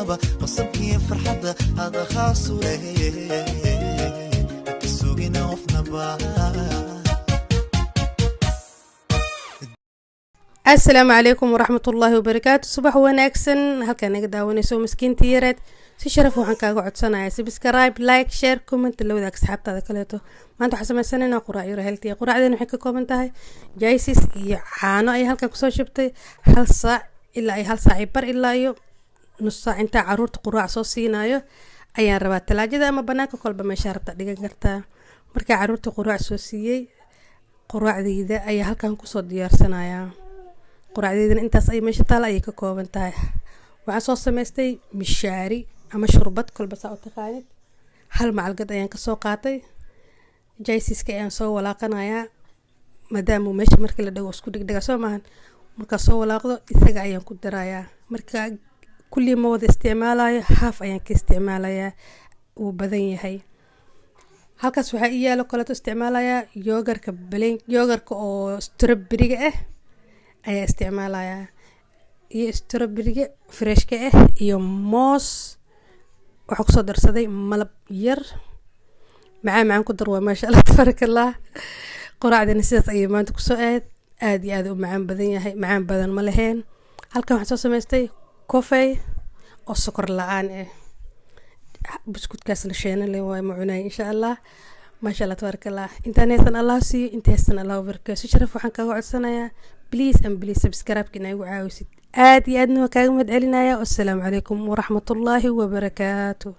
Qofnaba qosabkiyo farxadda hada khaasu lehe, haka sugina qofnaba. Asalaamu calaykum waraxmatullaahi wabarakaatu. Subax wanaagsan. Halkaa naga daawanayso miskiinta yareed, si sharaf waxaan kaaga codsanayaa subscribe, like, share, comment, la wadaag asxaabtaada kaleeto. Maanta waxaan sameysanaynaa quraac yaro healthy. Quraacdan waxay ka kooban tahay jaisis iyo caano ay halkan kusoo shubtay. Hal saac ilaa ay hal saac iyo bar ilaa iyo nus saac intaa caruurta quraac soo siinayo ayaan rabaa. Talaajada ama banaanka, kolba meeshaa rabta dhigan kartaa. Markaa caruurta quraac soo siiyey, quraacdeyda ayaa halkan kusoo diyaarsanayaa. Quraacdeydana intaas ay meesha taala ayay ka kooban tahay. Waxaan soo samaystay mishaari ama shurbad, kolba saa u taqaanid. Hal macalgad ayaan kasoo qaatay. Jaisiska ayaan soo walaaqanayaa, maadaama meesha markii la dhago isku dhegdhega, soo maahan? Markaa soo walaaqdo, isaga ayaan ku darayaa. Marka kullii ma wada isticmaalayo, half ayaan ka isticmaalayaa, wuu badan yahay. Halkaas waxaa ii yaalo kaleeto isticmaalayaa yogurtka plain yogurtka oo strawberryga ah ayaa isticmaalayaa, iyo strawberryga freshka ah, iyo moos. Waxaa kusoo darsaday malab yar, macaan macaan ku dar waa, maasha Allah, tabaaraka Allah. Quraacdana sidaas ayay maanta kusoo aad aad iyo aad u macaan badan yahay, macaan badan ma laheen. Halkan waxaan soo samaystay coffee oo sokor la-aan ah. Buskudkaas la sheena le waay, ma cunay insha Allah. Maasha Allah, tabaaraka Allah. Intaan haysan Allah siiyo, inta haysan Allah barkeeyo. Si sharaf waxaan kaaga codsanayaa, please and please, subscribe inaa igu caawisid. Aad iyo aadna waa kaaga mahad celinaya. Wassalaamu calaykum waraxmatullaahi wabarakaatu.